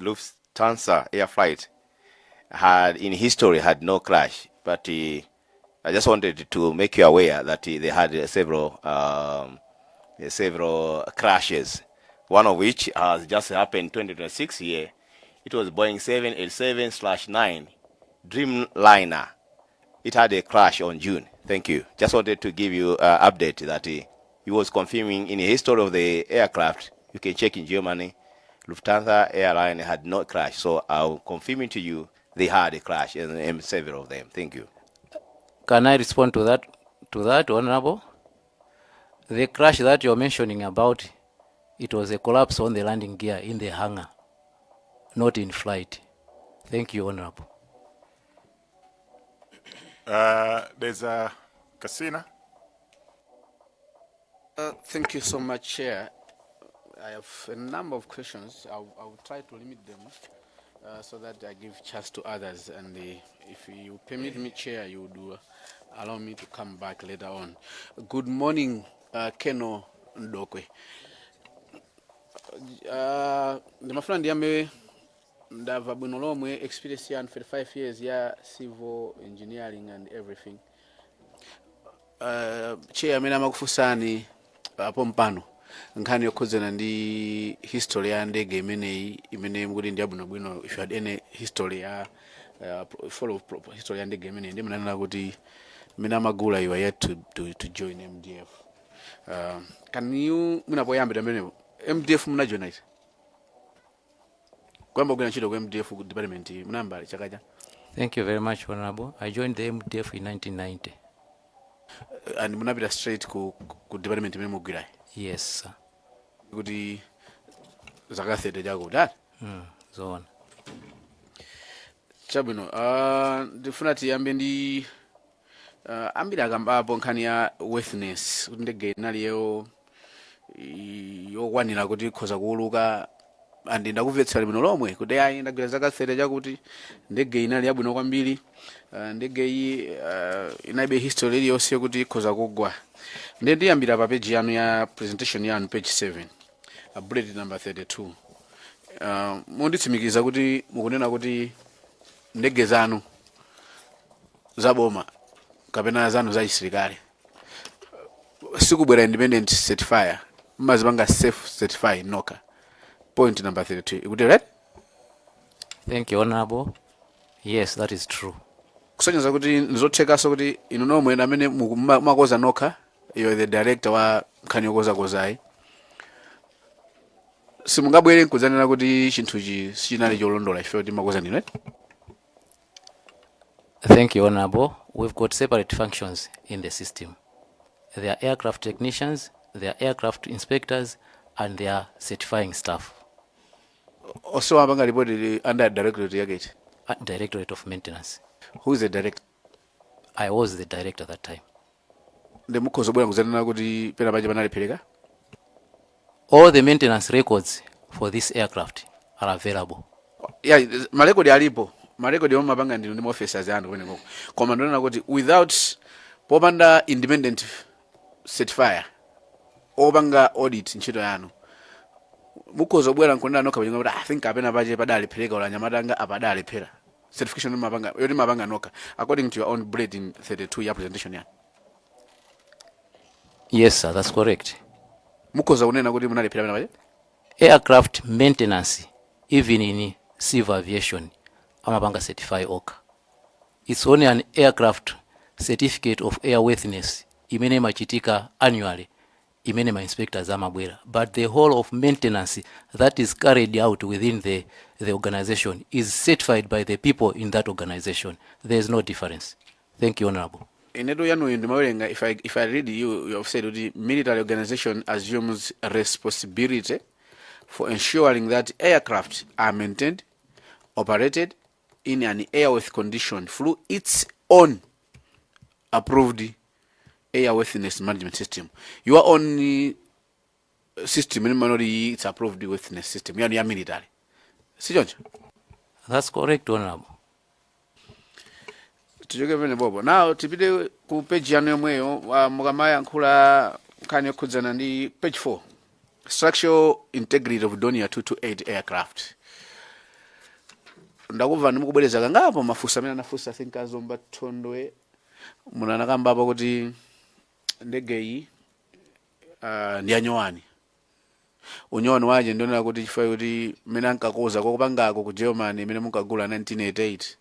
Lufthansa air flight had in history had no crash, but I just wanted to make you aware that they had several crashes. One of which has just happened 2026 here. It was Boeing 787/9 Dreamliner. It had a crash on June. Thank you. Just wanted to give you an update that he was confirming in the history of the aircraft. You can check in Germany. Lufthansa airline had no crash. So I'll confirm it to you they had a crash and several of them. Thank you. Can I respond to that, Honorable? The crash that you're mentioning about, it was a collapse on the landing gear in the hangar, not in flight. Thank you, Honorable. There's a Casina. Thank you so much, Chair. I have a number of questions. I'll try to limit them so that I give chance to others. And if you permit me, Chair, you would allow me to come back later on. Good morning, Colonel Ndokwe. Ndimafuna ndiyambe, ndamva bwino lomwe experience yanu, 35 years ya civil engineering and everything. Chair amene amakufunsani apo mpano nkhani yokhudzana ndi history ya ndege imeneyi imene mukuti ndi yabwinobwino, if you had any history ya follow history ya ndege imeneyi, ndi mananena kuti mmene amagula you are yet to join MDF. Can you, munapoyambira pamenepo, MDF munajoina iti? Kuyamba kugwira ntchito ku MDF, ku department, munayamba chaka cha? Thank you very much, Honorable. I joined the MDF in 1990. And munapita straight ku department imene mugwirayi? Yes, sir. Kuti zaka 30 chakuti ati? Zoona. Chabwino, ndifuna tiyambe ndi ambiri akambapo nkhani ya worthiness, kuti ndege inaliyo yokwanira kuti ikhoza kuuluka, and ndakumvetsera bwino lomwe kuti ayi, ndagwira zaka 30 chakuti, ndege inali yabwino kwambiri, ndege iyi inalibe history iliyonse yokuti ikhoza kugwa. Ndiye ndiyambira pa page yanu ya presentation yanu, page 7, bullet number 32. Munditsimikiza kuti mukunena kuti ndege zanu zaboma kapena zanu za chisilikali sikubwera independent certifier, mmazipanga self certify nokha? Point number 32 ikuti, right? Thank you, Honorable. Yes, that is true. Kusonyeza kuti ndizothekanso kuti inu nomwe amene mumakoza nokha, you're the director wa nkhani yokozakozayi, simungabwere nkudzanena kuti chinthuchi sichinali cholondola ife kuti makoza ndinu, right? Thank you, Honorable. We've got separate functions in the system. There are aircraft technicians, there are aircraft inspectors, and there are certifying staff. Onsewa amapanga report ili under directorate yake iti? Directorate of Maintenance. Who is the director? I was the director that time. Ndi mukhoza bwera kudzanena kuti pena pache panalephera? All the maintenance records for this aircraft are available. Yeah, marekodi alipo, marekodi omwe mapanga ndinu ndi maofficers anu kumenekoko, koma ndionena kuti without, popanda independent certifier opanga audit ntchito yanu, mukhoza kubwera nkunena nokha pachinga kuti, "I think apena pache padalephera, ola anyamatanga apadalephera," certification mapanga yoti mapanga nokha according to your own bulletin 32 ya presentation yanu? Yes, sir, that's correct. Mukhoza kunena kuti munalephera pena pache? Aircraft maintenance, even in civil aviation, amapanga certify okha. It's only an aircraft certificate of airworthiness imene imachitika annually, imene ma inspectors amabwera, but the whole of maintenance that is carried out within the organization is certified by the people in that organization. There is no difference. Thank you, Honorable. Inetu yanuyo ndimawerenga, if I read you, you have said kuti military organization assumes responsibility for ensuring that aircraft are maintained, operated in an airworthy condition through its own approved airworthiness management system. Your own system imene it's approved worthiness system yanu ya military, sichoncho? That's correct, Honorable. Tichoke pamene bobo, now tipite ku page yanu yomweyo, mukamayankhula nkhani yokhudzana ndi page 4, structural integrity of Dornier 228 aircraft. Ndakumva ndimukubwereza kangapo mafunso amene anafunsa, I think, azomba Thondwe. Munanakambapo kuti ndege iyi ndi yanyowani. Unyowani waje ndionera kuti chifukwa kuti mmene ankakoza kokupangako ku Germany, imene munkagula 1988,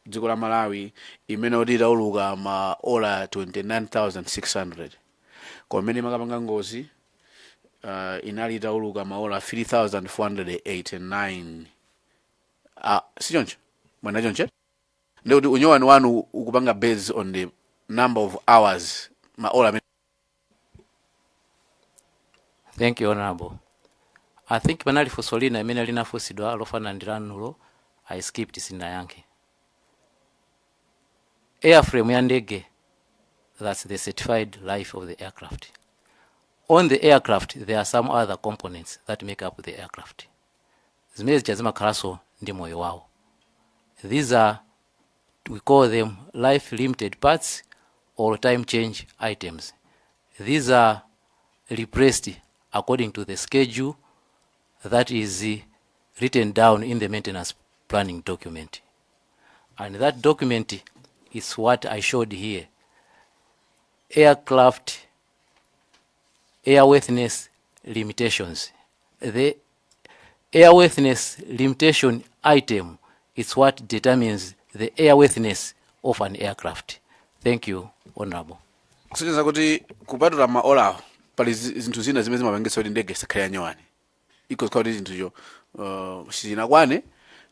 dziko la Malawi, imene kuti itauluka ma ola 29,600, koma imene imakapanga ngozi inali itauluka maola 3489. Sichoncho mwana chonche? Ndikuti unyowani wanu ukupanga based on the number of hours, maola amene Thank you, Honorable. I think panali funso lina imene linafunsidwa lofanana ndi lanulo. I skipped, sinayankhe. Airframe ya ndege, that's the certified life of the aircraft. On the aircraft there are some other components that make up the aircraft, zimene zija zimakhalanso ndi moyo wawo. These are, we call them life limited parts or time change items. These are replaced according to the schedule that is written down in the maintenance planning document, and that document is what I showed here, aircraft airworthiness limitations. The airworthiness limitation item is what determines the airworthiness of an aircraft. Thank you, Honorable. Kusonyeza kuti kupatula maolawo pali zinthu zina zimene zimapangitsa kuti ndege isakhale yanyowani. Ikhoza kuti zinthucho sizinakwane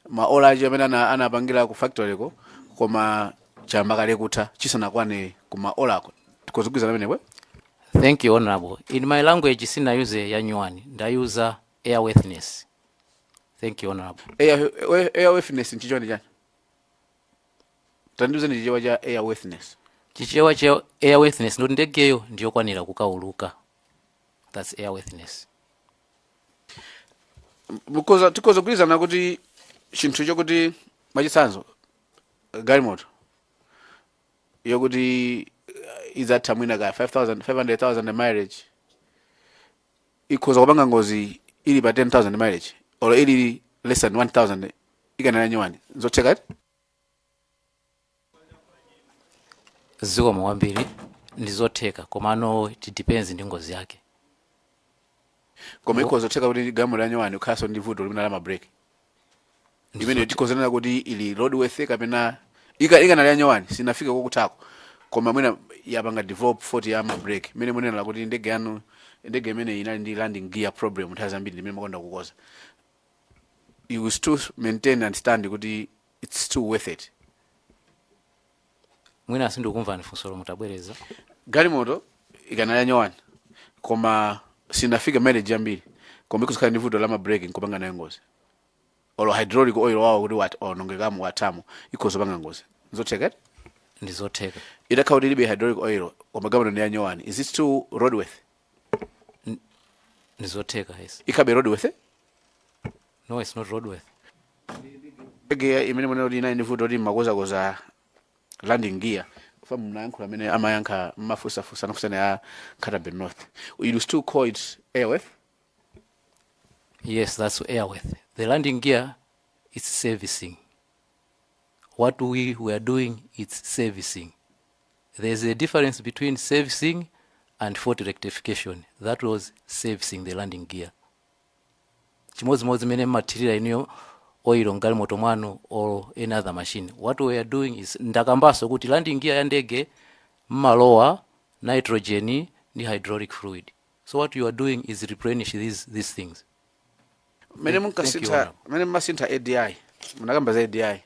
maola acho amene anapangira ku factory ko, koma chamba kale kutha chisanakwane ku maolako. Tikozigwirizana pamenepo? Thank you, Honorable. In my language sinayuze yanyuwani, ndayuza airworthiness. Thank you, Honorable. Airworthiness nchichoni chani? Tandiuzeni chichewa cha airworthiness. Chichewa cha airworthiness ndoti ndegeyo ndiyokwanira kukauluka. That's airworthiness. Mukoza tikoza kugwirizana kuti chinthu chokuti, mwachitsanzo, galimoto yokuti idzatha mwina ka 5000 500,000 mileage ikhoza kupanga ngozi ili pa 10,000 mileage or ili less than 1000, ikanena nyuwani. Zotheka? Zikomo kwambiri. Ndizotheka, komano it depends ndi ngozi yake. Koma ikhoza kutheka kuti galimoto ya nyuwani ikhalanso ndi vuto limene la mabreki, imene tikhozanena kuti ili roadworthy, kapena ikanali ya nyuwani, sinafike kokuthako, koma mwina yapanga develop fault ya mabreki, imene munenera kuti ndege yanu, ndege imene inali ndi landing gear problem nthawi zambiri ndimene makonda kukoza, you will still maintain and stand kuti it's still worth it? Mwina sindikumvani funso lomwe, tabwereza. Galimoto ikanali ya nyuwani koma sinafike mileage yambiri, koma ikuzikhala ndi vuto la mabreki nkupanga nayo ngozi, olo hydraulic oil wawo kuti waonongekamo, watamo, ikhoza kupanga ngozi. Nzotheka? Ndizotheka. Itakhala kuti ilibe hydraulic oil koma galimoto ndi ya nyuwani, is it still roadworthy? Ndizotheka, yes. Ikhabe roadworthy? No, it's not roadworthy. Ndege imene munena kuti inali ndi vuto kuti makozakoza landing gear, fa munayankhula amene amayankha mmafusafusa anafunsana ya Nkhata Bay North, you still call it airworthy? Yes, that's airworthy. The landing gear is servicing. What we were doing is servicing. There's a difference between servicing and fault rectification. That was servicing the landing gear. Chimodzimodzi mene mmathirira inuyo oil mgalimoto mwanu or any other machine. What we are doing is, ndakambaso kuti landing gear ya ndege mmalowa nitrogen ndi hydraulic fluid. So what you are doing is replenish these things. Mene Thank you, munkasintha Honorable. mene mmasintha ADI, munakamba za ADI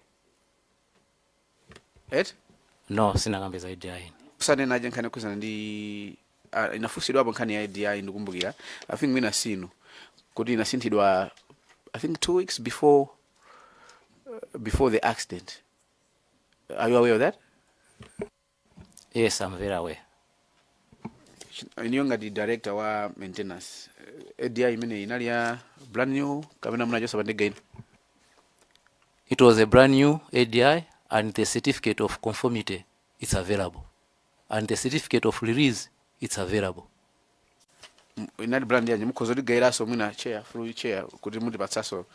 et? No, sinakambe za ADI. Kusanenaje nkhani yokhuzana ndi inafunsidwapo nkhani ya ADI, ndikumbukira, I think mwina sinu, kuti inasinthidwa, I think, 2 weeks before the accident. Are you aware of that? Yes, I'm very aware. Iniyo ngati director wa maintenance, ADI imene inali ya brand new kapena munachosa pa ndege ina? It was a brand new ADI, and the certificate of conformity is available and the certificate of release is available. Inali brand yanji? Mukhoza kutigayiranso mwina chair, through chair, kuti mutipatsaso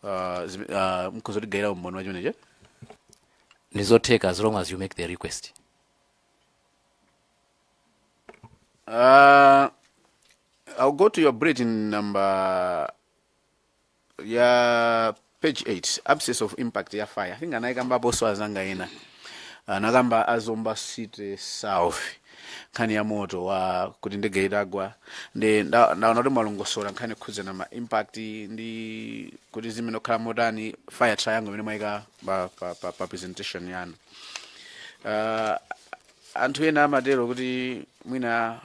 Mkhoza kutigayira umboni wa chimenecho? Ndizotheka as long as you make the request. I'll go to your bulletin number ya page 8, absence of impact ya fire. I think anayikambaponso azanga ena, anakamba a Zomba City South, nkhani ya moto wa kuti ndege itagwa. Ndi ndaona kuti mwalongosola nkhani yokhudzana ma impact ndi kuti zimene okhala motani, fire triangle imene mwayika pa presentation yanu. Anthu ena amatero kuti mwina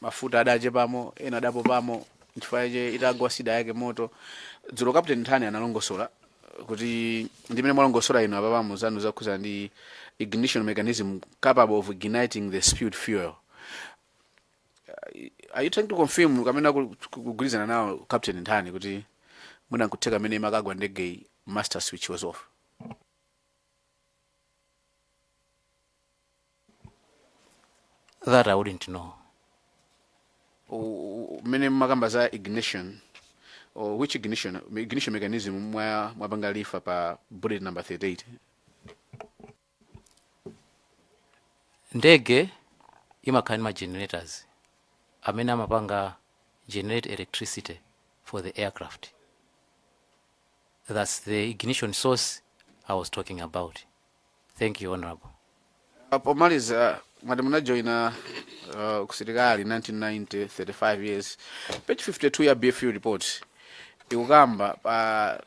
mafuta adachepamo, ena adapopamo, nchifukwa che itagwa sidayake moto. Dzulo Captain Nthani analongosola kuti ndimene mwalongosola inu apapamo zanu zakhudzana ndi ignition mechanism capable of igniting the spewed fuel. Are you trying to confirm kamene kugwirizana nawo Captain Nthani kuti mwina nkutheka amene imakagwa ndege master switch was off? That I wouldn't know. Mmene mmakamba za ignition or which ignition mechanism mwapanga refer pa bullet number 38? Ndege imakhala ndi ma generators amene amapanga generate electricity for the aircraft. That's the ignition source I was talking about. Thank you, Honorable. Pomaliza, mwati munajoina kusilikali 1990, 35 years. Page 52 ya BFU report ikukamba pa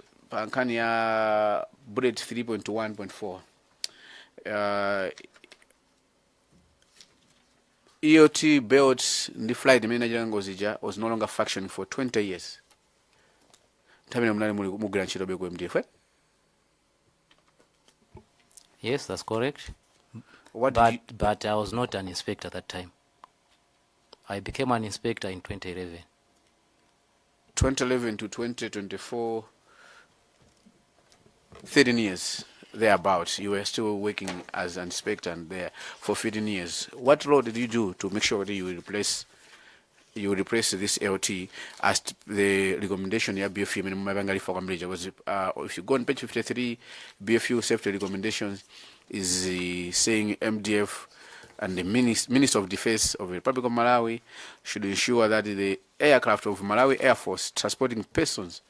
nkhani ya bullet 3.1.4, ELT belt ndi flight imene inachita ngozi ija was no longer functioning for 20 years. Nthawi imene munali muli mugwira ntchito ku MDF, eh? Yes, that's correct. What did But you, but I was not an inspector at that time. I became an inspector in 2011. 2011 to 2024, 13 years thereabout. You were still working as an inspector and there for 15 years. What role did you do to make sure that you replace this ELT as the recommendation ya BFU imene mumapanga refer kwambiri? Because if you go on page 53, BFU safety recommendations is saying MDF and the Minister of Defense of the Republic of Malawi should ensure that the aircraft of Malawi Air Force transporting persons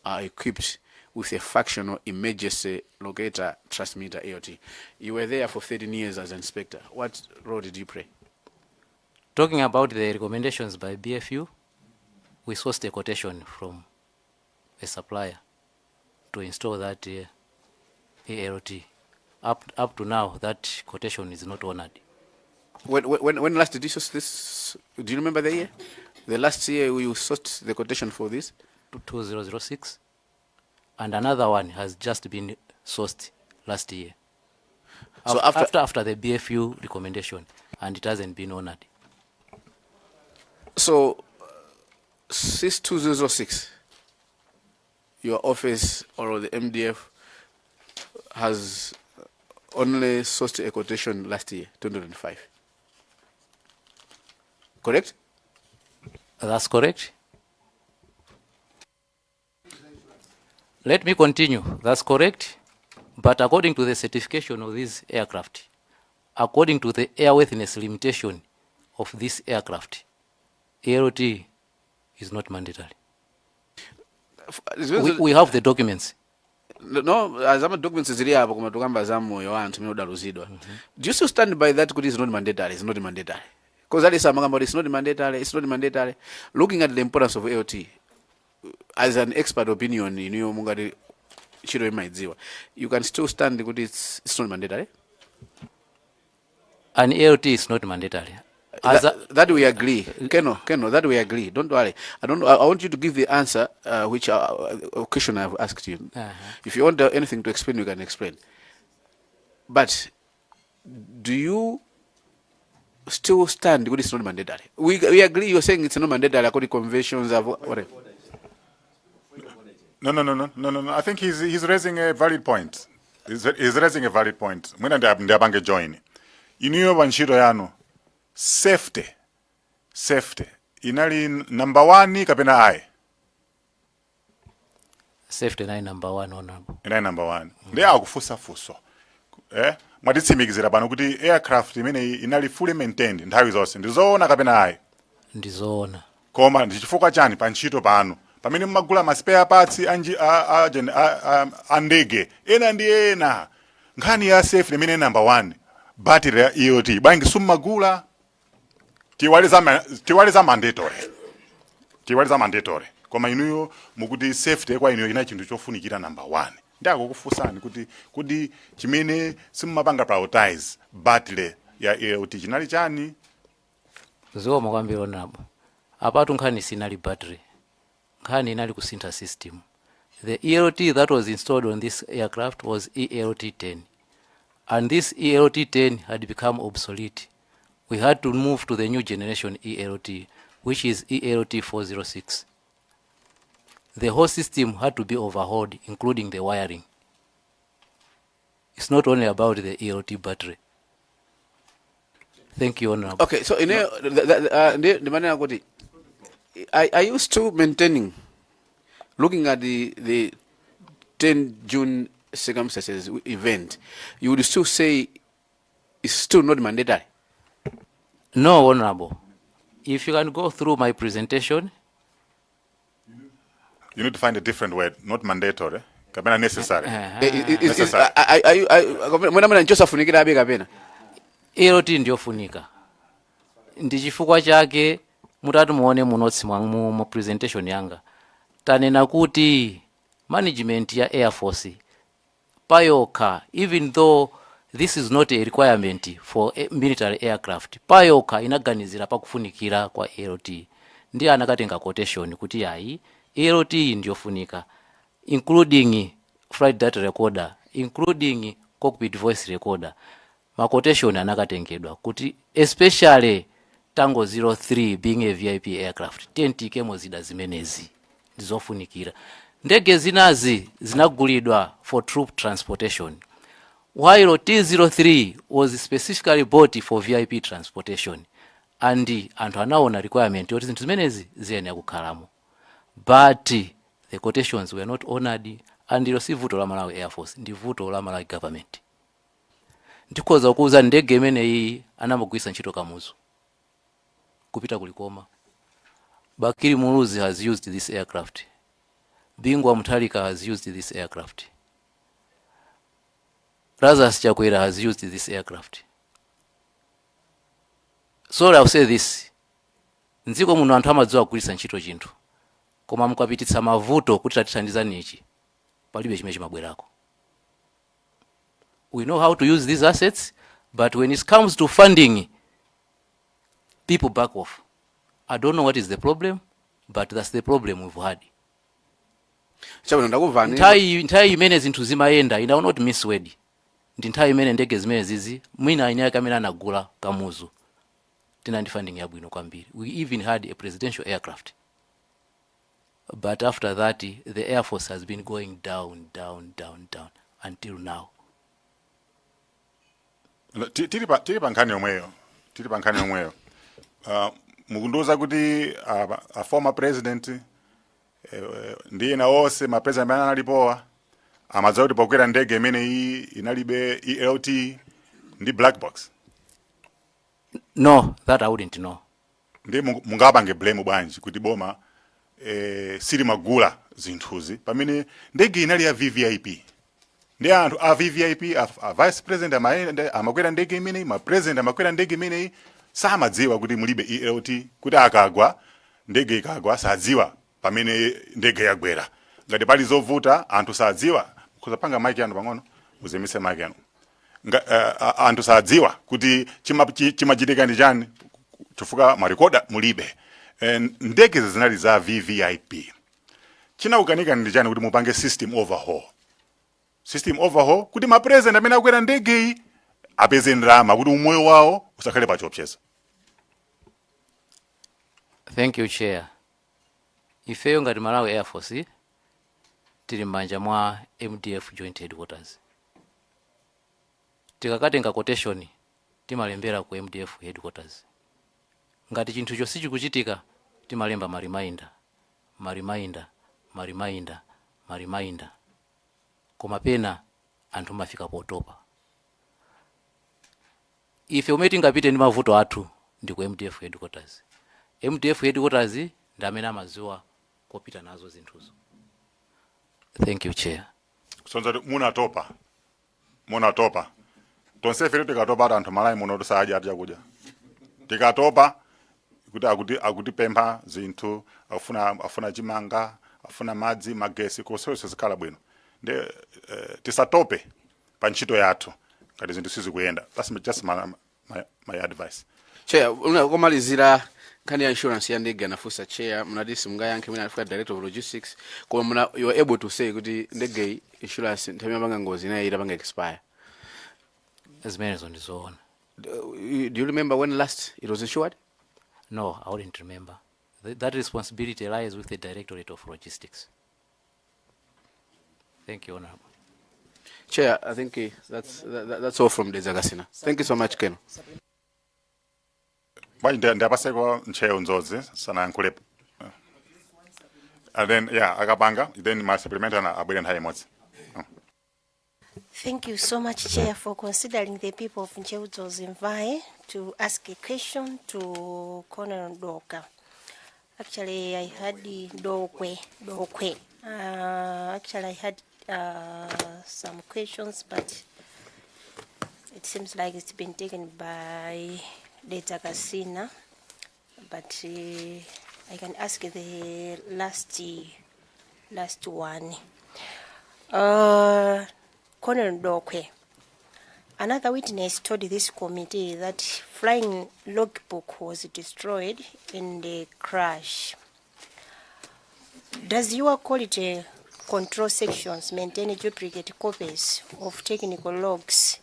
are equipped with a functional emergency locator transmitter, ELT. You were there for 13 years as an inspector. What role did you play? Talking about the recommendations by BFU, we sourced a quotation from a supplier to install that ELT. Up to now, that quotation is not honored. When last did you source this? Do you remember the year? The last year you sourced the quotation for this? 2006, and another one has just been sourced last year. So After the BFU recommendation, and it hasn't been honored. So, since 2006, your office or the MDF has only sourced a quotation last year, 2005. Correct? That's correct. Let me continue. That's correct. But according to the certification of this aircraft, according to the airworthiness limitation of this aircraft, ELT is not mandatory. We have the documents. No, azama documents zili apo, koma tukamba za moyo wa anthu amene udaluzidwa. Do you still stand by that kuti it's not mandatory? It's not mandatory because alisa amakamba kuti it's not mandatory, it's not mandatory. Looking at the importance of ELT, as an expert opinion, inuyo mungati ntchito imaidziwa, you can still stand kuti it's not mandatory? An ELT is not mandatory. As That we agree, Keno, that we agree. Don't worry. I don't I want you to give the answer which question I've asked you. If you want anything to explain, you can explain. But do you still stand kuti it's not mandatory? We agree you're saying it's not mandatory according to conventions of whatever. No. I think he's raising a valid point. He's raising a valid point. Mwina ndiapange join. Inuyo pa ntchito yanu, safety inali number one kapena ayi? Safety nine number one, Honorable. Inali number one. Ndiye akufunsa funso, mwatitsimikizira pano kuti aircraft imeneyi inali fully maintained nthawi zonse. Ndizoona kapena ayi? Ndizoona. Koma ndi chifukwa chani pa ntchito pano, pamene mumagula ma spare parts a ndege ena ndi ena, nkhani ya safety imene number one, battery ya ELT, bwanji simmagula? Tiwale za mandatory, tiwale za mandatory, koma inuyo mukuti safety kwa inuyo inali chinthu chofunikira number one. Ndakukufunsani kuti chimene simmapanga prioritize battery ya ELT chinali chani? Zikomo kwambiri, Honorable. Apatu nkhani sinali battery, nkhani inali kusintha system. The ELT that was installed on this aircraft was ELT 10, and this ELT 10 had become obsolete. We had to move to the new generation ELT, which is ELT 406. The whole system had to be overhauled, including the wiring. It's not only about the ELT battery. Thank you, Honorable. Okay, so ine ndimanena kuti are you still maintaining, looking at the 10 June circumstances event, you would still say it's still not mandatory? No, Honorable. If you can go through my presentation, You need to find a different word, not mandatory kapena necessary. Is Necessary. Mwina nchosafunikirabe kapena? ELT ndiyofunika. Ndi chifukwa chake mutati muone mu notes mwa mu presentation yanga, tanena kuti management ya Air Force payokha, even though this is not a requirement for a military aircraft, payokha inaganizira pakufunikira kwa ELT, ndi anakatenga quotation kuti yayi, ELT ndiyofunika, including flight data recorder, including cockpit voice recorder. Ma quotation anakatengedwa kuti especially Tango 03 being a VIP aircraft, tiyeni zida zimenezi ndizofunikira. Ndege zinazi zinagulidwa for troop transportation, while T03 was specifically bought for VIP transportation, and anthu anaona requirement yoti zinthu zimenezi ziyenera kukhalamo, but the quotations were not honored. And ilo si vuto la Malawi Air Force, ndi vuto la Malawi government. Ndikhoza kuuza, ndege imeneyi anamagwisa ntchito Kamuzu kupita kulikoma. Bakili Muluzi has used this aircraft. Bingu wa Mutharika has used this aircraft. Lazarus Chakwera has used this aircraft. Sorry, I'll say this: mdziko muno anthu amadziwa kugwiritsa ntchito chinthu, koma mukapititsa mavuto kuti tatithandizani ichi, palibe chimene chimabwerako. We know how to use these assets, but when it comes to funding, people back off. I don't know what is the problem, but that's the problem we've had. Chabwino, ndakumvani. Nthawi imene zinthu zimayenda, ine I will not misword, ndi nthawi imene ndege zimene zizi mwina ine ake amene anagula Kamuzu, tinali ndi funding yabwino kwambiri. We even had a presidential aircraft, but after that the Air Force has been going down, down, down, down until now. Tili pa nkhani yomweyo, tili pa nkhani yomweyo. Mukundiuza kuti a former president ndi ena onse ma president amene analipowa amadziwa kuti pokwera ndege imene iyi inalibe ELT ndi black box? No, that I wouldn't know. Ndi mungapange blame bwanji kuti boma silimagula zinthuzi pamene ndege inali ya VVIP, ndi anthu a VVIP, a vice president amakwera ndege imeneyi, ma president amakwera ndege imeneyi, samadziwa kuti mulibe ELT, kuti akagwa, ndege ikagwa, sadziwa pamene ndege yagwera? Ngati pali zovuta, anthu sadziwa. Kuzapanga mic yanu pang'ono, muzimitse mic yanu. Anthu sadziwa kuti chimachitika ndi chani chifukwa ma recorder mulibe. Ndege zinali za VVIP. Chinaukanika ndi chani kuti mupange system overhaul, system overhaul, kuti ma president amene akwera ndegeyi apeze ndalama kuti umoyo wawo usakhale pa chiopsezo? Thank you, Chair. Ifeyo ngati Malawi Air Force tili m'manja mwa MDF Joint Headquarters. Tikakatenga quotation, timalembera ku MDF headquarters. Ngati chinthucho sichikuchitika, timalemba ma reminder, ma reminder, ma reminder, Ma reminder, koma pena anthu mafika potopa. Ife umene tingapite ndi mavuto athu ndi ku MDF headquarters. MDF headquarters ndi amene amaziwa kopita nazo zinthuzo. Thank you, Chair. Kusonza kuti munatopa, munatopa tonsefe. Tikatopa ati anthu Malawi muno tisadya ati chakudya, tikatopa kuti akuti akutipempha zinthu, afuna chimanga, afuna madzi, magesi, konsese zikhala bwino. Ndi tisatope pa ntchito yathu ngati zinthu sizikuyenda. That's just my advice. Chair, una komalizira nkhani ya insurance ya ndege anafunsa Chair, munati simungayankhe, mwina anafika Director of Logistics, koma muna you are able to say kuti ndege insurance nthawi imapanga ngozi inayi itapanga expire. Zimenezo ndizoona. Do you remember when last it was insured? No, I wouldn't remember. That responsibility lies with the Directorate of Logistics. Thank you, Honorable. Chair, I think that's all from Dedza Kasina. Thank you so much, Ken. Bwanji ndiyapaseko Ntcheu Dzonzi sanayankhulepo, and then, yeah, akapanga then ma supplementary abwere nthawi imodzi. Thank you so much, Chair, for considering the people of Ntcheu Dzonzi Mvae to ask a question to Colonel Doka. Actually, I had the Dokwe, Dokwe. Actually, I had some questions, but it seems like it's been taken by Dedza Kasina. But I can ask the last one. Colonel Dokwe, another witness told this committee that flying logbook was destroyed in the crash. Does your quality control sections maintain duplicate copies of technical logs,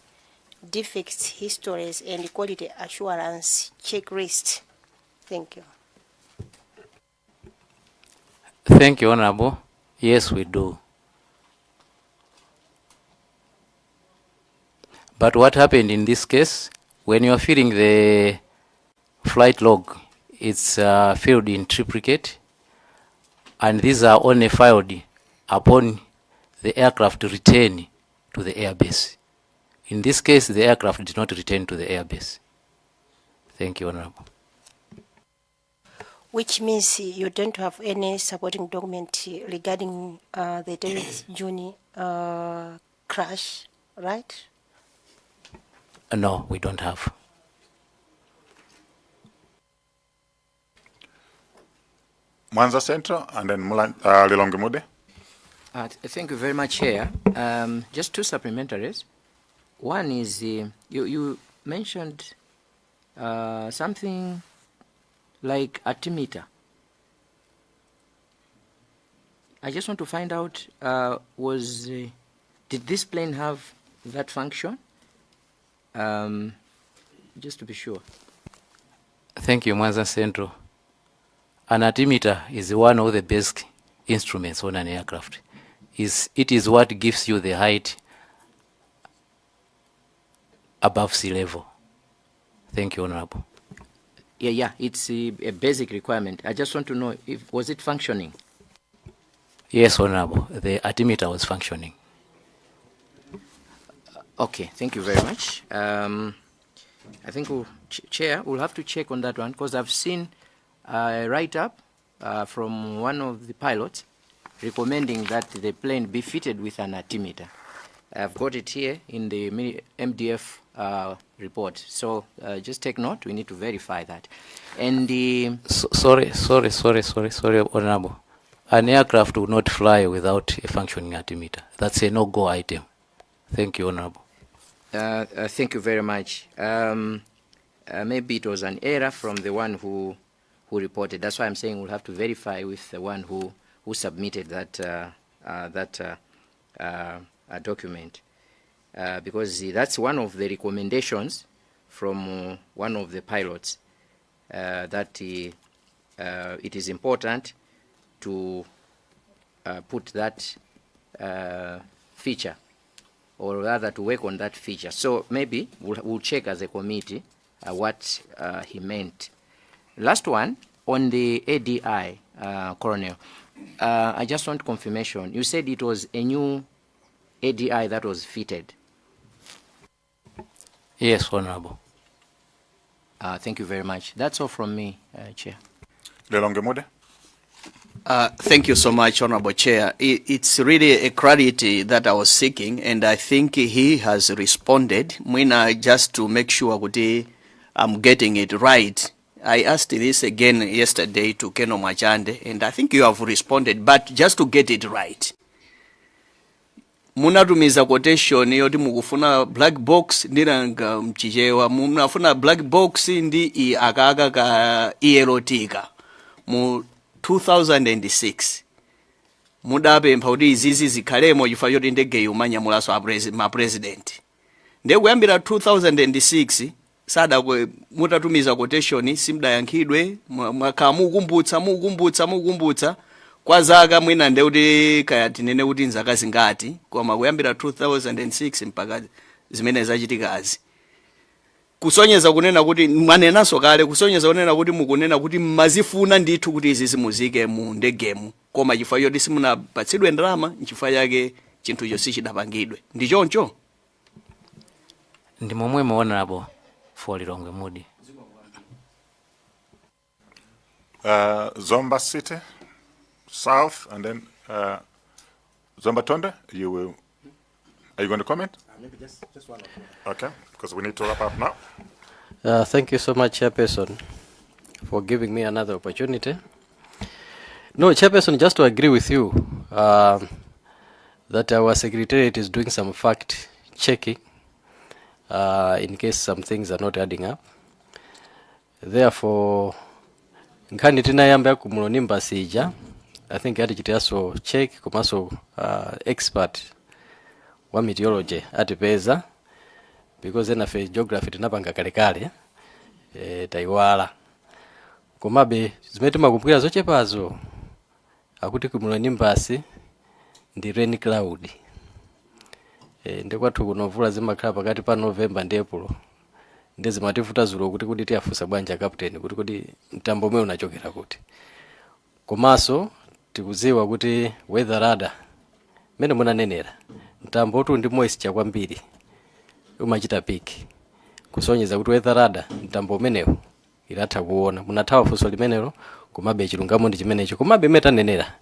defects histories, and quality assurance checklist? Thank you. Thank you, Honorable. Yes, we do. But what happened in this case, when you are filling the flight log, it's filled in triplicate, and these are only filed upon the aircraft return to the airbase. In this case, the aircraft did not return to the airbase. Thank you, Honorable. Which means you don't have any supporting document regarding the 10th June crash, right? No, we don't have. Mwanza Central and then Lilongwe Mude. Thank you very much, Chair. Just two supplementaries. One is you mentioned something like altimeter. I just want to find out, was did this plane have that function? Just to be sure. Thank you, Mwanza Central. An altimeter is one of the best instruments on an aircraft. It is what gives you the height above sea level. Thank you, Honorable. Yeah, it's a basic requirement. I just want to know if was it functioning? Yes, Honorable, the altimeter was functioning. Okay, thank you very much. I think, Chair, we'll have to check on that one because I've seen a write-up from one of the pilots recommending that the plane be fitted with an altimeter. I've got it here in the MDF report. So just take note, we need to verify that. And the So, sorry, sorry, sorry, sorry, sorry, Honorable. An aircraft will not fly without a functioning altimeter. That's a no-go item. Thank you, Honorable. Thank you very much. Maybe it was an error from the one who reported. That's why I'm saying we'll have to verify with the one who submitted that document, because that's one of the recommendations from one of the pilots that it is important to put that feature, or rather to work on that feature. So maybe we'll check as a committee what he meant. Last one, on the ADI, Colonel. I just want confirmation. You said it was a new ADI that was fitted. Yes, Honorable. Thank you very much. That's all from me, Chair. Lilongwe Mude. Thank you so much, Honorable Chair. It's really a clarity that I was seeking, and I think he has responded. Mwina, just to make sure kuti I'm getting it right. I asked this again yesterday to Keno Machande, and I think you have responded, but just to get it right. Munatumiza quotation yoti mukufuna black box, ndinanga mchichewa munafuna black box ndi i akaka ka ELT ka mu 2006. Mudapempha kuti izizi zikhalemo chifukwa choti ndegeyo imanyamulanso ma president. Ndiye kuyambira 2006 sadakwe mutatumiza quotation simudayankhidwe. Mwakhala mukukumbutsa, mukukumbutsa, mukukumbutsa kwa zaka mwina nde kuti kaya tinene kuti nzaka zingati, koma kuyambira 2006 mpaka zimene zachitikazi, kusonyeza kunena kuti mwanenanso kale, kusonyeza kunena kuti mukunena kuti mmazifuna ndithu kuti izi zimuzike mu ndegemu, koma chifukwa choti simunapatsidwe ndalama, nchifukwa chake chinthucho sichidapangidwe. Ndi choncho? Ndi momwemo, Honorable for Lilongwe Mude. Zomba City, South, and then Zomba Tonde, are you going to comment? Maybe just one or two. Okay, because we need to wrap up now. Thank you so much, Chairperson, for giving me another opportunity. No, Chairperson, just to agree with you that our secretariat is doing some fact checking in case some things are not adding up. Therefore, nkhani tinayamba ya cumulonimbus ija, I think atichitiranso check, komanso expert wa meteorology atipeza, because enafe geography tinapanga kalekale, tayiwala. Komabe zimene timakumbukira zochepazo, akuti cumulonimbus ndi rain cloud. Ndi kwathu kuno mvula zimakhala pakati pa November ndi April, ndi zimativuta zulo kuti tiyafunsa bwanji captain kuti mtambo umwe unachokera kuti. Komanso tikudziwa kuti weather radar, mmene munanenera, mtambo uti ndi moisture kwambiri umachita pick, kusonyeza kuti weather radar mtambo umenewu ilatha kuona. Munathawa funso limenelo, komabe chilungamo ndi chimenecho. Komabe imene tanenera,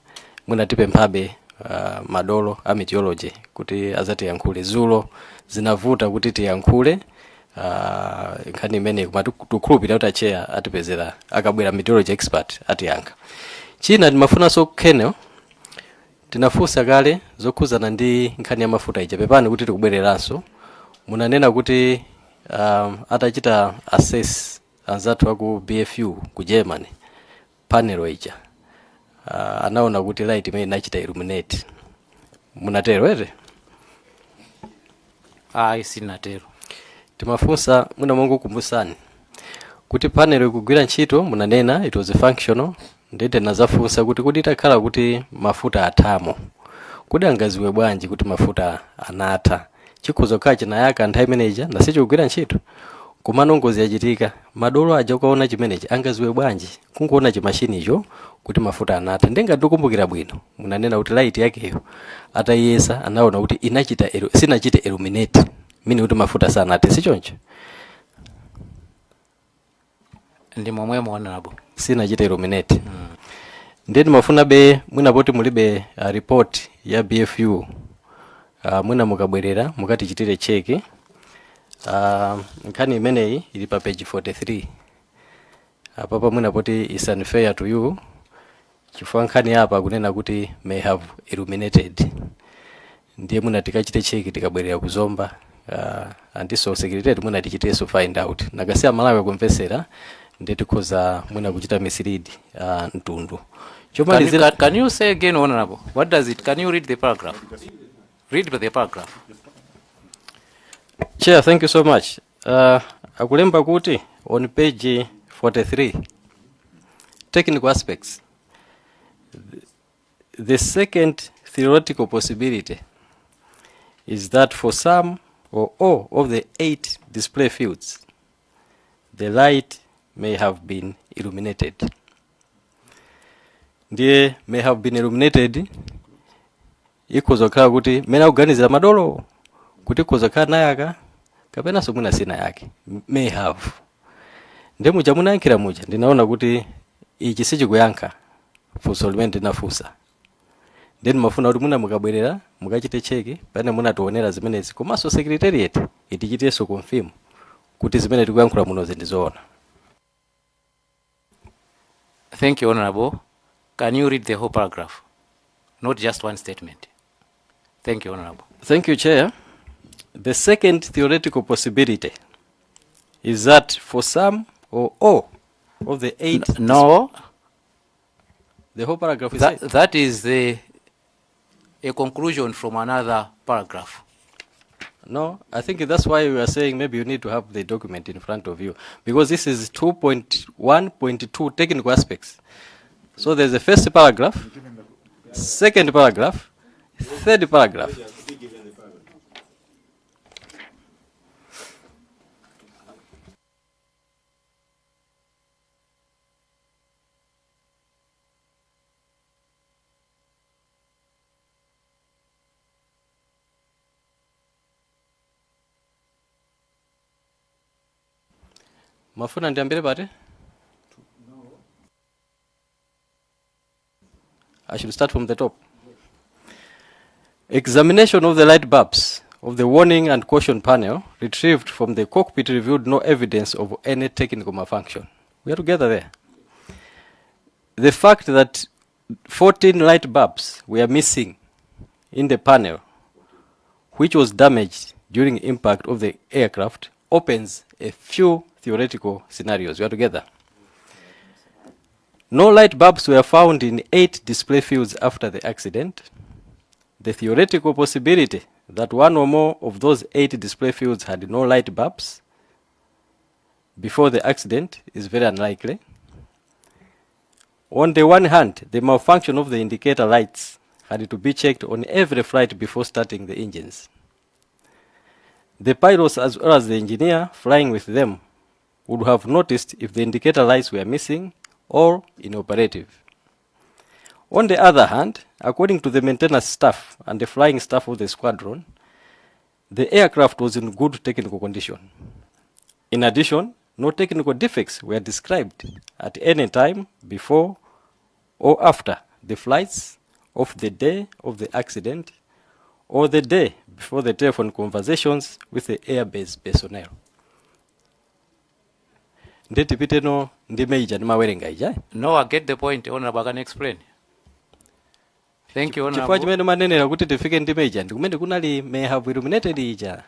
munatipemphabe madolo a meteorology kuti azatiyankhule. Zulo zinavuta kuti tiyankhule nkhani imeneyi, koma tikukhulupirira kuti acheya atipezera, akabwera meteorology expert atiyankha. China timafunanso, Colonel, tinafunsa kale zokhuzana ndi nkhani ya mafuta ija. Pepani kuti tikubwereranso. Munanena kuti atachita assess anzathu aku BFU ku Germany panel ija, anaona kuti light imene inachita illuminate. Munatero ere? Ayi, sinatero. Timafunsa mwina mongokumbusani kuti panel ikugwira ntchito. Munanena it was functional. Ndete nazafunsa kuti itakhala kuti mafuta athamo, kuti angaziwe bwanji kuti mafuta anatha? Chikhoza kukhala chinayaka nthawi imeneja nasichikugwira ntchito, komano ngozi yachitika, madolo aja ukaona chimenechi angaziwe bwanji kungoona chimashinicho kuti mafuta anatha? Ndengati ndikumbukira bwino, munanena kuti light yakeyo atayesa anaona kuti inachita sinachite illuminate, meaning kuti mafuta sanathe. Sichoncho? Ndi momwemo, Honorable. Sinachite illuminate. Ndiye timafuna be mwina poti mulibe report ya BFU, mwina mukabwerera mukatichitire check. Nkhani imeneyi ili pa page 43 apapa. Mwina poti is unfair to you chifukwa nkhani apa akunena kuti may have illuminated. Ndiye mwina tikachite check tikabwerera kuzomba, andiso secretary mwina tichitenso find out. Nakasiya Malawi kumvesera, ndiye tikhoza mwina kuchita mislead mtundu. Can you, Chomalizira, can you say again, Honorable? What does it, can you read the paragraph? Read the paragraph. Chair, thank you so much. Akulemba kuti on page 43, technical aspects. The second theoretical possibility is that for some or all of the eight display fields, the light may have been illuminated. Ndiye "may have been illuminated" ikhoza kukhala kuti mmene akuganizira madolo kuti ikhoza kukhala nayaka kapenanso mwina sina yake, "may have". Ndiye muja munayankhira muja ndinaona kuti ichi sichikuyankha funso limene ndinafunsa. Then mafuna kuti muna mukabwerera mukachite check pamene munationera zimenezi, komanso secretariat itichitenso confirm kuti zimene tikuyankhula munozi ndizoona. Thank you, Honorable. Can you read the whole paragraph, not just one statement? Thank you, Honorable. Thank you, Chair. The second theoretical possibility is that for some or all of the eight No. The whole paragraph is That, it? That is a conclusion from another paragraph. No, I think that's why we are saying maybe you need to have the document in front of you, because this is 2.1.2, technical aspects. So there's a first paragraph, second paragraph, third paragraph. Mafuna ndiyambire pati? I should start from the top. Examination of the light bulbs of the warning and caution panel retrieved from the cockpit revealed no evidence of any technical malfunction. We are together there. The fact that 14 light bulbs were missing in the panel, which was damaged during impact of the aircraft, opens a few theoretical scenarios. We are together. No light bulbs were found in eight display fields after the accident. The theoretical possibility that one or more of those eight display fields had no light bulbs before the accident is very unlikely. On the one hand, the malfunction of the indicator lights had to be checked on every flight before starting the engines. The pilots, as well as the engineer flying with them, would have noticed if the indicator lights were missing or inoperative. On the other hand, according to the maintenance staff and the flying staff of the squadron, the aircraft was in good technical condition. In addition, no technical defects were described at any time before or after the flights of the day of the accident or the day before the telephone conversations with the airbase personnel. Ndetipiteno ndime ija ndimawerenga ija. No, I get the point, Honorable. I can explain. Thank you, Chifukwa Honorable. chimene manenera kuti tifike ndime ija ndikumene kunali "may have illuminated" ija,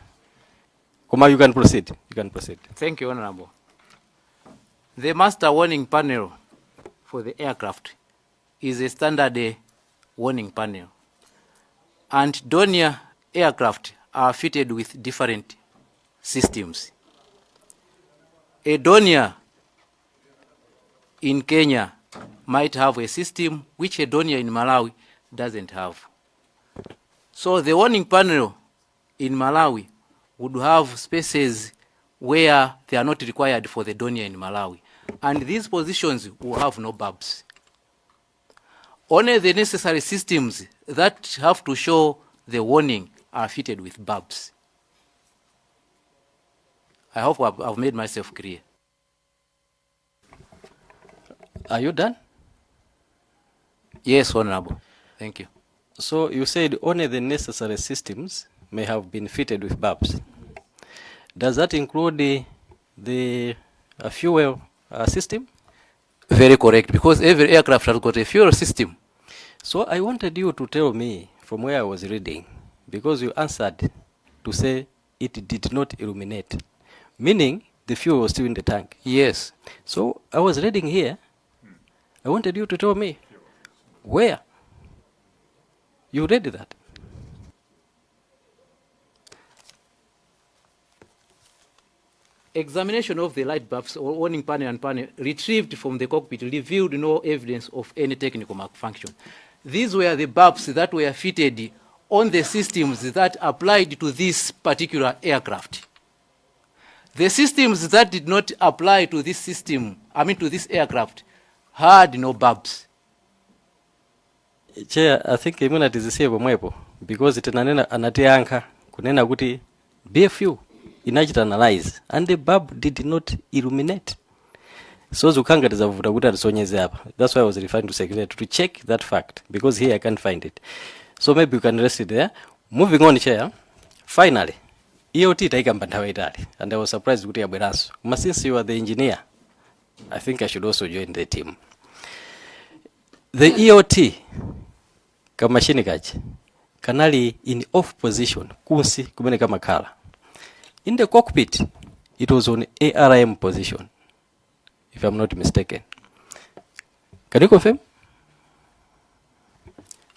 koma you can proceed, you can proceed. Thank you, Honorable. The master warning panel for the aircraft is a standard warning panel. And Dornier aircraft are fitted with different systems. A Dornier in Kenya might have a system which a Dornier in Malawi doesn't have. So the warning panel in Malawi would have spaces where they are not required for the Dornier in Malawi. And these positions will have no bulbs. Only the necessary systems that have to show the warning are fitted with bulbs. I hope I've made myself clear. Are you done? Yes, Honorable. Thank you. So you said only the necessary systems may have been fitted with bulbs. Does that include the fuel system? Very correct, because every aircraft has got a fuel system. So I wanted you to tell me from where I was reading, because you answered to say it did not illuminate, meaning the fuel was still in the tank. Yes. So I was reading here. I wanted you to tell me where you read that. Examination of the light bulbs or warning panel and panel retrieved from the cockpit revealed no evidence of any technical malfunction. These were the bulbs that were fitted on the systems that applied to this particular aircraft. The systems that did not apply to this system, I mean to this aircraft, had no bulbs. Chair, I think imene tizisiye pomwepo because tinanena, anatiyankha kunena kuti BFU inachita analyze and the bulb did not illuminate, so zikukhala ngati zavuta kuti atisonyeze apa. That's why I was referring to secretary to check that fact, because here I can't find it. So maybe you can rest it there. Moving on, Chair, finally, ELT taikamba nthawi itali and I was surprised kuti yabweranso, koma since you are the engineer, I think I should also join the team. The ELT kamashini kachi kanali in off position kunsi kumene kamakhala. In the cockpit it was on ARM position, if I'm not mistaken. Can you confirm?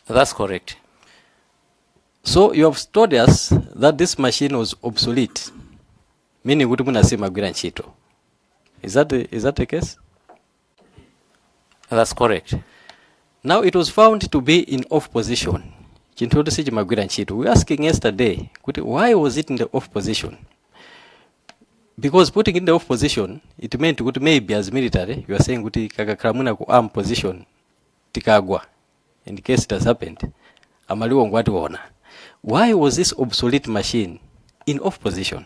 That's correct. So you have told us that this machine was obsolete, meaning kuti mwina simagwira ntchito. Is that the case? That's correct. Now it was found to be in off position, chinthu kuti sichimagwira ntchito. We were asking yesterday kuti why was it in the off position, because putting in the off position, it meant kuti maybe as military you are saying kuti kakakhala mwina ku arm position, tikagwa, in case it has happened, amaliwongo ationa. Why was this obsolete machine in off position?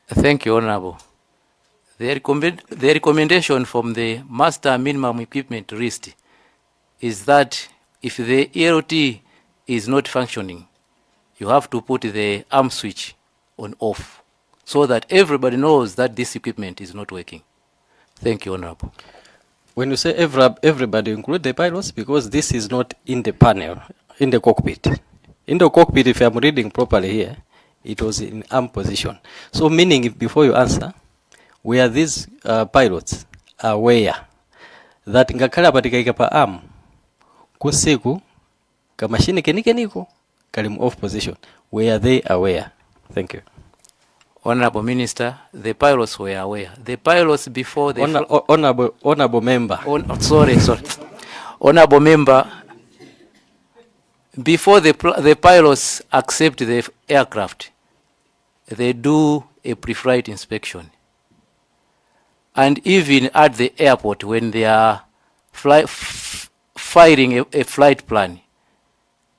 Thank you, Honorable. The recommendation from the Master Minimum Equipment List is that if the ELT is not functioning, you have to put the arm switch on off so that everybody knows that this equipment is not working. Thank you, Honorable. When you say everybody, include the pilots, because this is not in the panel, in the cockpit. In the cockpit, if I'm reading properly here, it was in arm position. So meaning, if before you answer, were these pilots aware that ngakhale apa tikayika pa arm, kunsiku kamashini kenikeniko kali mu off position? Were they aware? Thank you. Honorable Minister, the pilots were aware. The pilots before the Honorable member. Sorry, sorry. Honorable member, before the pilots accept the aircraft, they do a pre-flight inspection. And even at the airport, when they are filing a flight plan,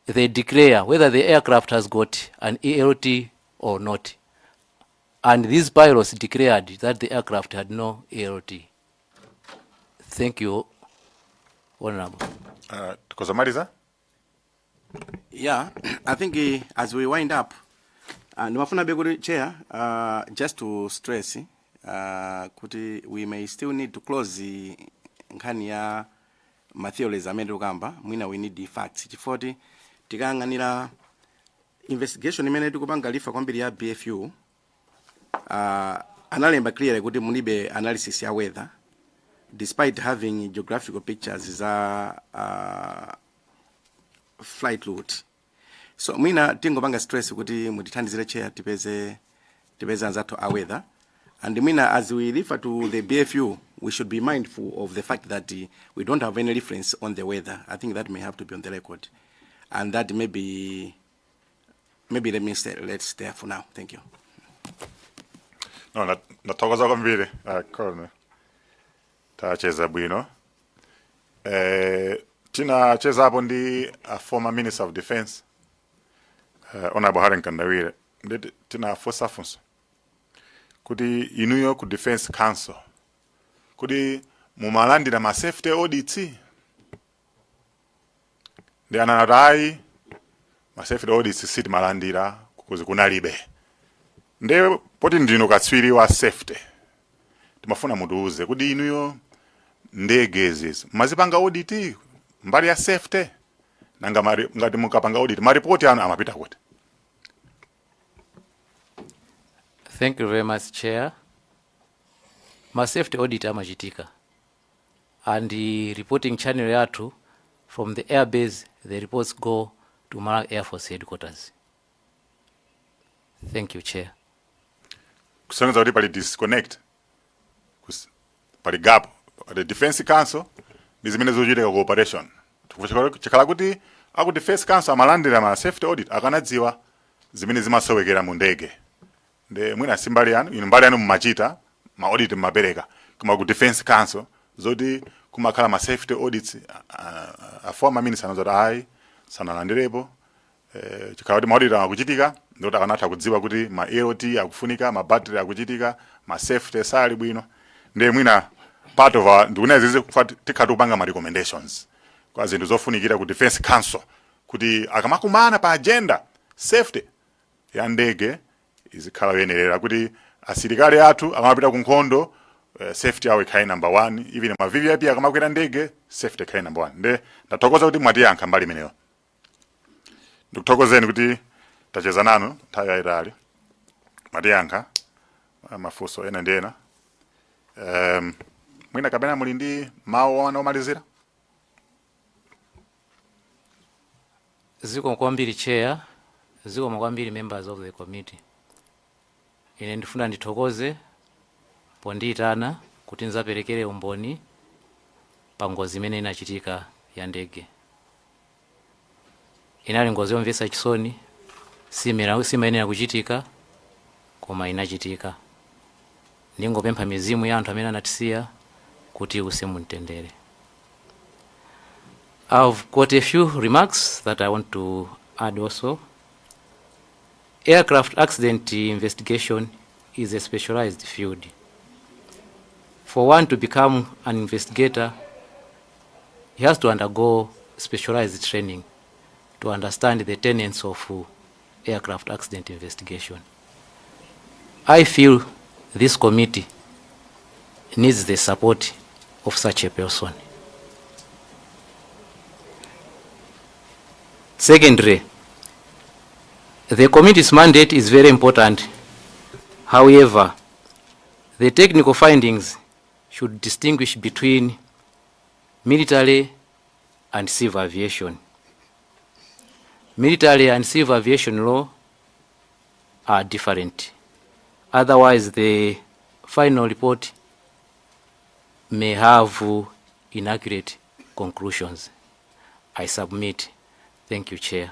they declare whether the aircraft has got an ELT or not. And these pilots declared that the aircraft had no ELT. Thank you, Honorable. Tikozamaliza. Yeah, I think as we wind up, ndimafuna be kuti, Chair, just to stress kuti we may still need to close the nkhani ya ma theories amene tikukamba. Mwina we need the facts, chifukwa tikayang'anira investigation imene tikupanga refer kwambiri ya BFU, analemba clearly kuti mulibe analysis ya weather despite having geographical pictures za flight route. So mwina tingopanga stress kuti mutithandizire, Chair, tipeze anzathu a weather. And mwina as we refer to the BFU, we should be mindful of the fact that we don't have any reference on the weather. I think that may have to be on the record, and that maybe let me stay, let's stay for now. Thank you. No, nathokoza kwambiri, Colonel. Tacheza bwino. Tinachezapo ndi a former Minister of Defense, Honorable Harry Mkandawire, ndi tinafunsa funso kuti inuyo ku Defense Council kuti mumalandira ma safety audits, ndi ananati ayi, ma safety audits sitimalandira kuzi kunalibe. Nde poti ndinu katswiri wa safety, timafuna mutiuze kuti inuyo ndege izizi mazipanga audit mbali ya safety? Nanga ngati mukapanga audit, maripoti anu amapita kuti? Thank you very much, Chair. Ma safety audit amachitika. And the reporting channel yathu from the airbase, the reports go to Malawi Air Force headquarters. Thank you, Chair. Kusonyeza kuti pali disconnect, pali gap, the Defense Council ndi zimene zochitika ku operation. Chikhala kuti aku Defense Council amalandira ma safety audit, akanadziwa zimene zimasowekera mu ndege. Nde mwina si mbali yanu, inu mbali yanu mumachita ma audit, mumapereka, koma ku Defense Council zoti Kumakhala ma safety audits. A former minister anazoti ayi, sanalandirepo. Chikhala kuti ma audit akuchitika, ndikuti akanatha kudziwa kuti ma ELT akufunika, ma battery akuchitika, ma safety sali bwino. Ndiye mwina part of our, ndikunena zizi kufa tikhala tikupanga ma recommendations kwa zinthu zofunikira ku Defense Council kuti akamakumana pa agenda, safety ya ndege izikhala yoyenerera, kuti asilikali athu akamapita ku nkhondo, safety yawo ikhale number one. Even ma VVIP akamakwera ndege, safety ikhale number one. Nde ndathokoza kuti mwatiyankha mbali imeneyo. Ndikuthokozeni kuti tacheza nanu nthawi yayitali, mwatiyankha mafunso ena ndi ena. Mwina kapena muli ndi mawu ena omalizira? Zikomo kwambiri, Chair. Zikomo kwambiri, members of the committee. Ine ndifuna ndithokoze pondiyitana kuti ndidzaperekere umboni pa ngozi imene inachitika ya ndege. Inali ngozi yomvetsa chisoni, simayenera kuchitika, koma inachitika. Ndingopempha mizimu ya anthu amene anatisiya kuti iwuse mumtendere. I've got a few remarks that I want to add also. Aircraft accident investigation is a specialized field. For one to become an investigator, he has to undergo specialized training to understand the tenets of aircraft accident investigation. I feel this committee needs the support of such a person. Secondly, the committee's mandate is very important. However, the technical findings should distinguish between military and civil aviation. Military and civil aviation law are different. Otherwise, the final report may have inaccurate conclusions. I submit. Thank you, Chair.